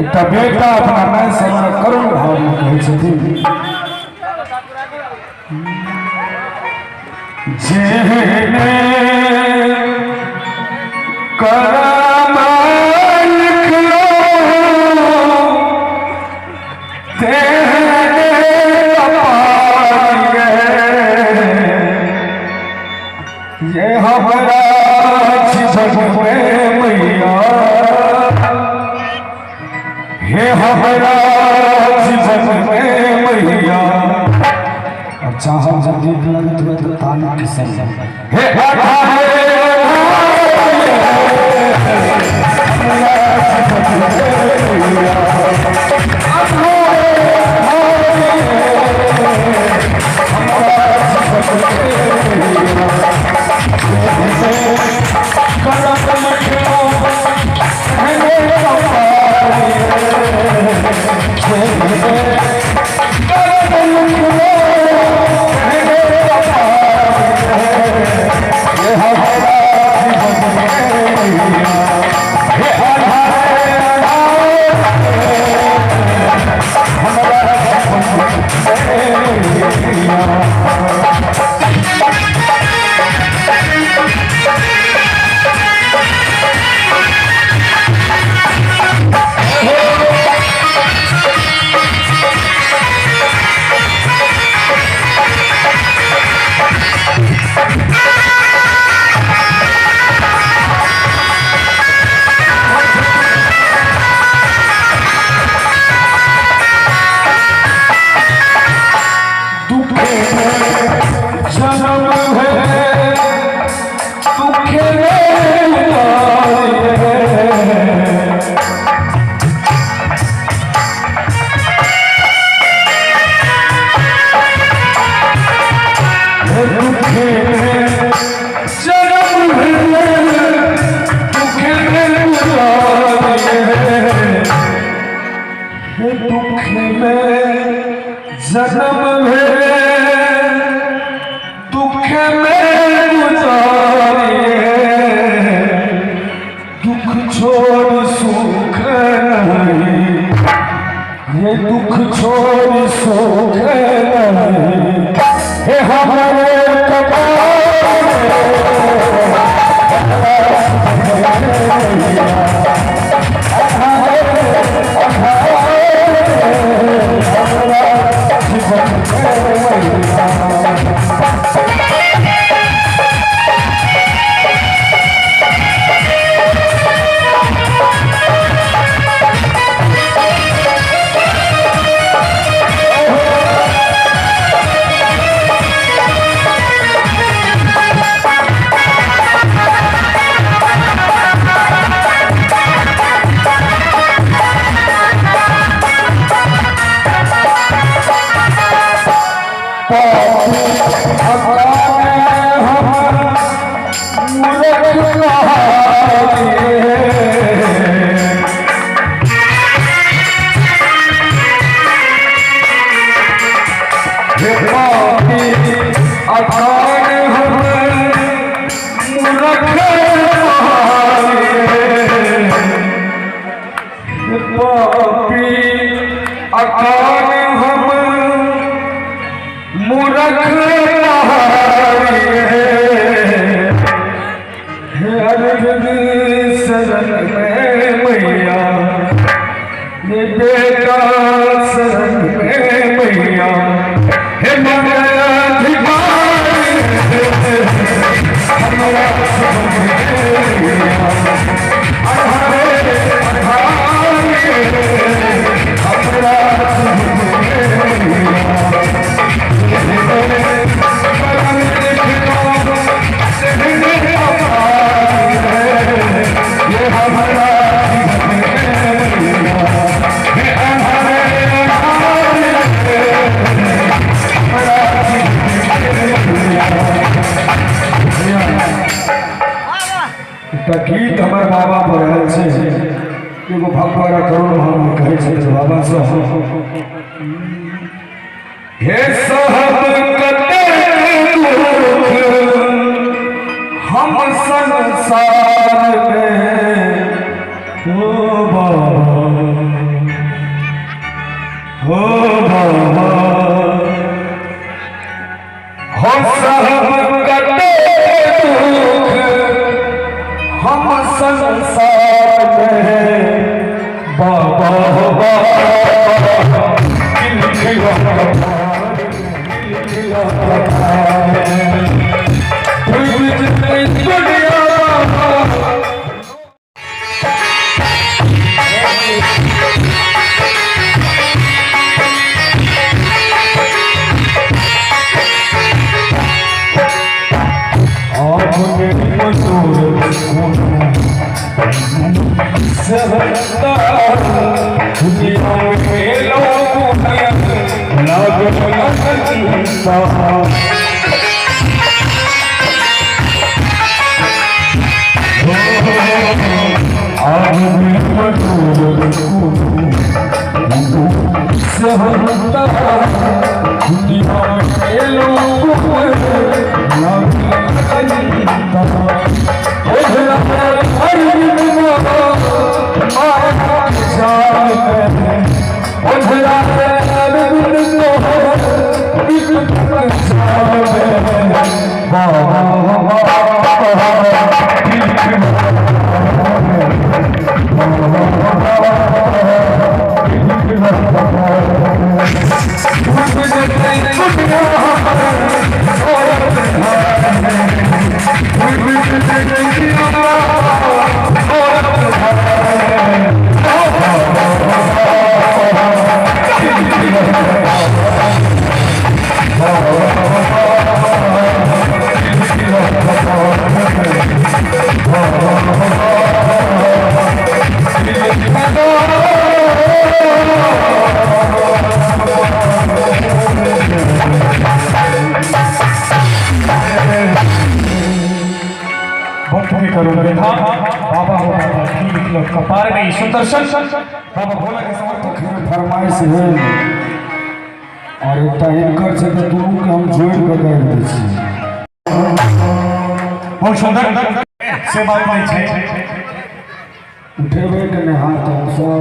एकटा बेटा अपना माय से बड़ा करुण भाव में कहै छथिन जेहने करम लिखलो तेहने कपाल गे ये हमारा जीवन में मैया, हे हमारा जीवन में मैया। और चाहब जब नीक लगत हुए तो ताली के संग हे जन्म भेल दुख में गुजारिए, दुख छोड़ सुख नहीं, ये दुख छोड़ सुख नहीं, हे हमारे एकटा गीत हमर बाबा पर रहल छै, एगो भगवान करुण भाव में कहै छै बाबा से, हे साहब कतेक दुख हम संसार में, ओ बाबा। हो बाबा हो सब कटे दुख हम संसार में बाबा हो बाबा भक्त के करो व्यथा बाबा हो बाबा की लिखलो कपार में ई सुंदर सन बाबा भोला के समर्पण। फरमाइश भेल और एकटा हिनकर छै तऽ दुनूके हम जोड़ि कऽ गाबि दै छी। बहुत सुंदर से बात नहीं छै। उठेबै के नहि हाथ, हम सब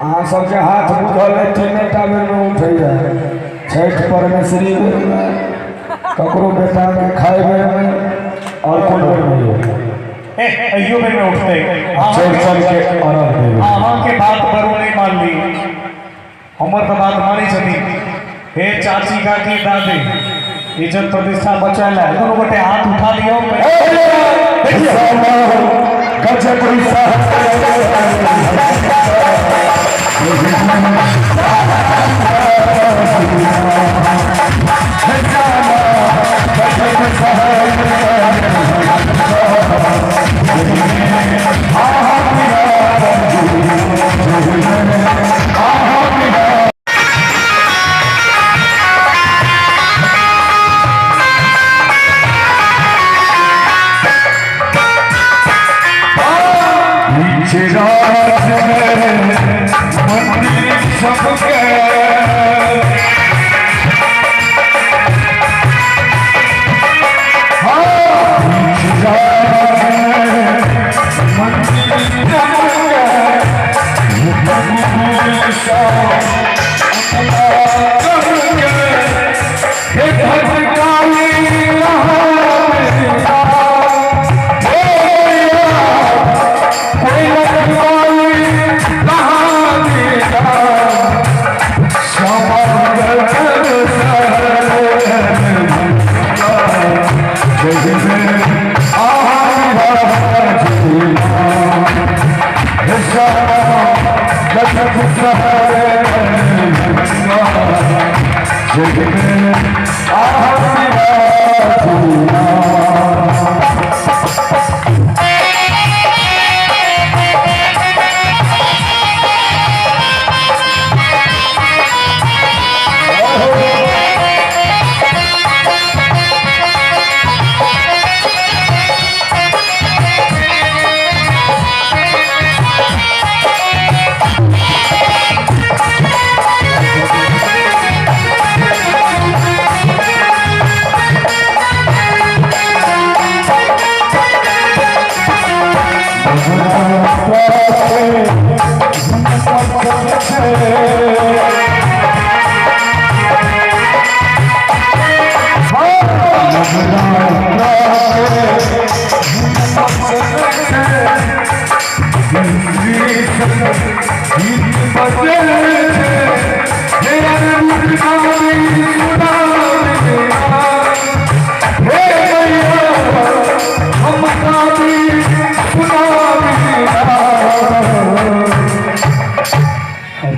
अहाँ सबके हाथ बुझल है, तीने टा बेरमे उठैया, छठि परमेश्वरी बेरमे, ककरो बेटाके खाइ बेरमे, और कोन बेरमे यौ? ए अइयो बेरमे उठतै। चौड़चन के अर्घ देबै। अहाँके बात बरू नहीं मानली, हमर तऽ बात मानै छथिन। हे चाची काकी दादी, इज्जत प्रतिष्ठा बचा ले, दोनों गोटे हाथ उठा लियो।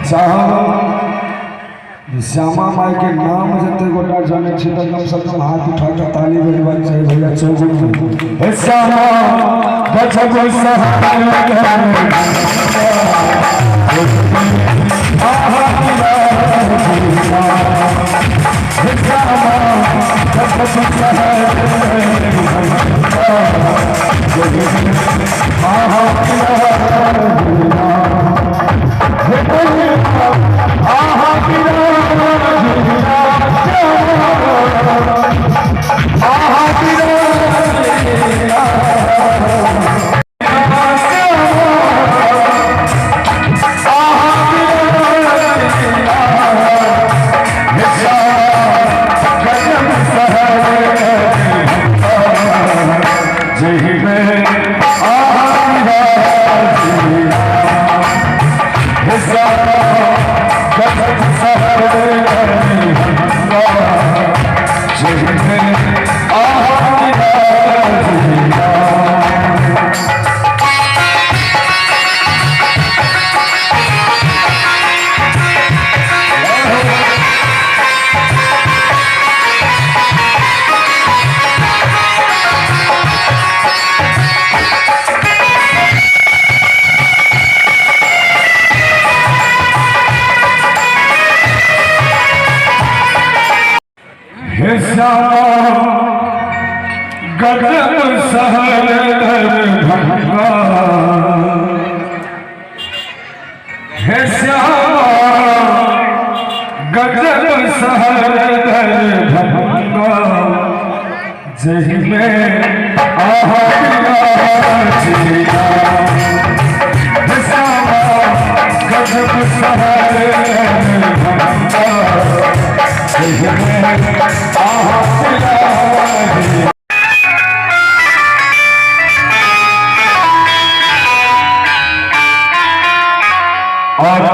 चाहब जे श्यामा माई के नाम जते गोटा जाने छी तऽ कम से कम हाथ उठा के ताली बजबाक चाही भैया चौगुन। हे श्यामा गजब सहारा। हे श्यामा गजब सहर भंगा, हे श्यामा गजब सहर भंगा, जहिमे आहा हे श्यामा गजब सहर भंगा, जहिमे आहा। और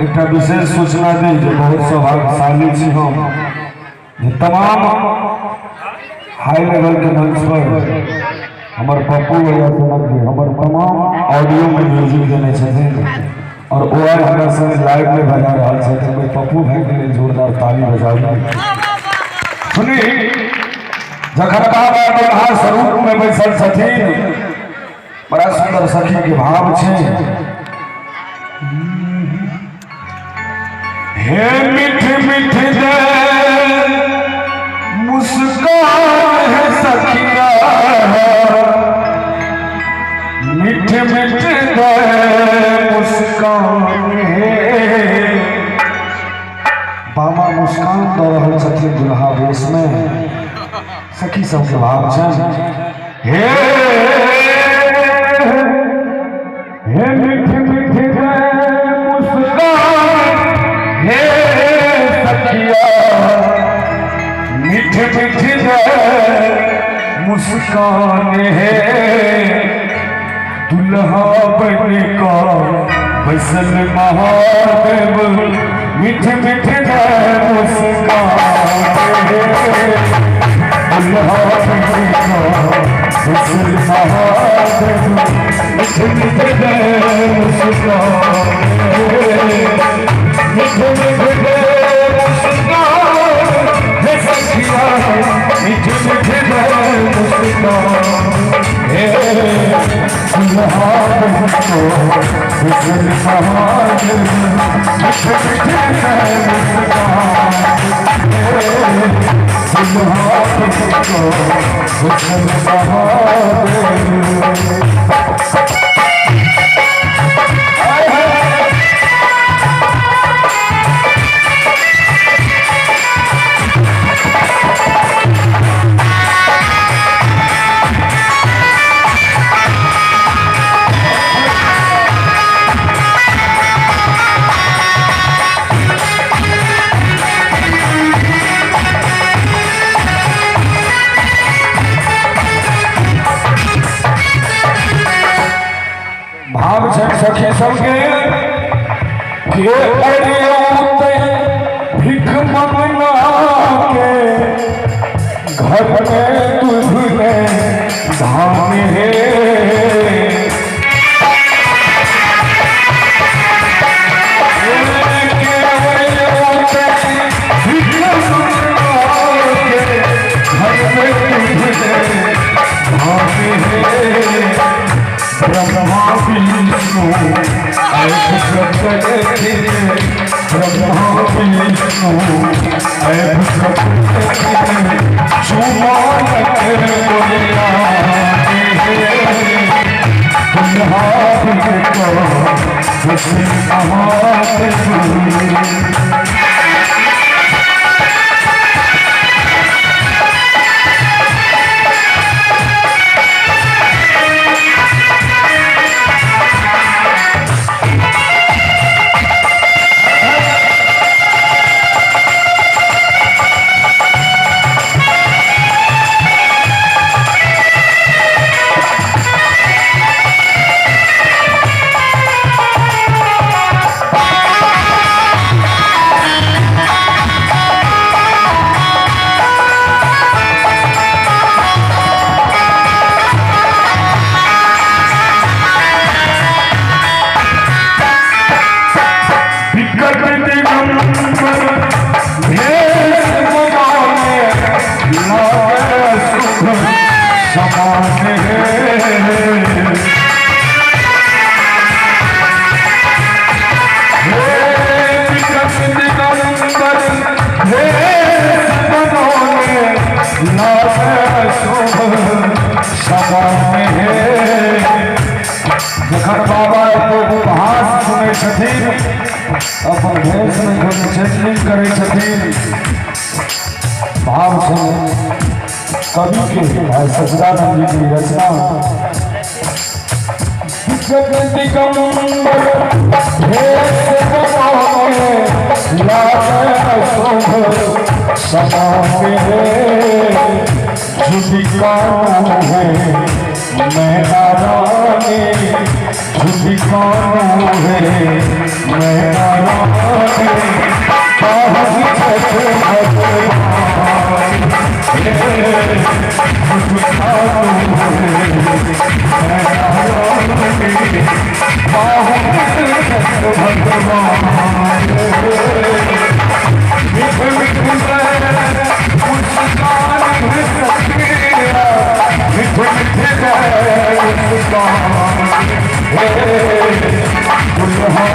एकटा विशेष सूचना दी जे बहुत सौभाग्यशाली छी हम जे तमाम हाई लेवल के मंच पर हमर पप्पू भैया सनक जी हमर तमाम ऑडियो में म्यूजिक देने छथिन और ओ आइ हमरा संग लाइव में बजा रहल छथिन। ओहि पप्पू भाई के लेल जोरदार ताली बजाबी। सुनी, जखन बाबा दुल्हा स्वरूप में बैसल छथिन, बड़ा सुंदर सखी के भाव छै। हे मिठ मिठ दे मुस्कान है सखिया, मिठ मिठ दे मुस्कान है। बाबा मुस्कान दऽ रहल छथिन दुल्हा वेश में, सखी सबके भाव छनि। हे हे मिठ मिठ दे मुस्कान हे सखिया, मिठ मिठ दे मुस्कान हे। दुल्हा बन का बैसल महादेव, मिठ मिठ दे मुस्कान हे। दुल्हा बन का बैसल महादेव, मिठ मिठ दे मुस्कान हे। मिठ मिठ दे मुस्कान हे सखिया, मिठ मिठ दे मुस्कान हे। दुल्हा बन को बैसल महादेव, मिठ मिठ दे मुस्कान हे। दुल्हा बन को बैसल महादेव। भाव छै सखी सबके के अरियौते भिख मंगना के घर में तुझने धाम हे। सकते ब्रह्मा विष्णु ऐब सकते चुमान के दुनिया। विकट दिगंबर भेष बजाने लागे सुख समान हे। हे विकट दिगंबर भेष बजाने लागे सुख समान हे। जखन बाबा एगो उपहास सुनै छथिन, अपन भेष नहि खोजै चैंटिंग करै छथिन। भाव छनि कवि के, भाई सच्चिदानंद जी की रचना। विकट दिगंबर भेष बजाने लागे शोभ समान हे। झूठी कानू है मैना रानी, झूठी कानू है मैना रानी, बाहु छठ भगवान हे। झूठी कानू है मैना रानी, बाहु छठ भगवान हे। मिठ मिठ मुस्कान सखिया, मिठ मिठ मुस्कान हे। दुल्हा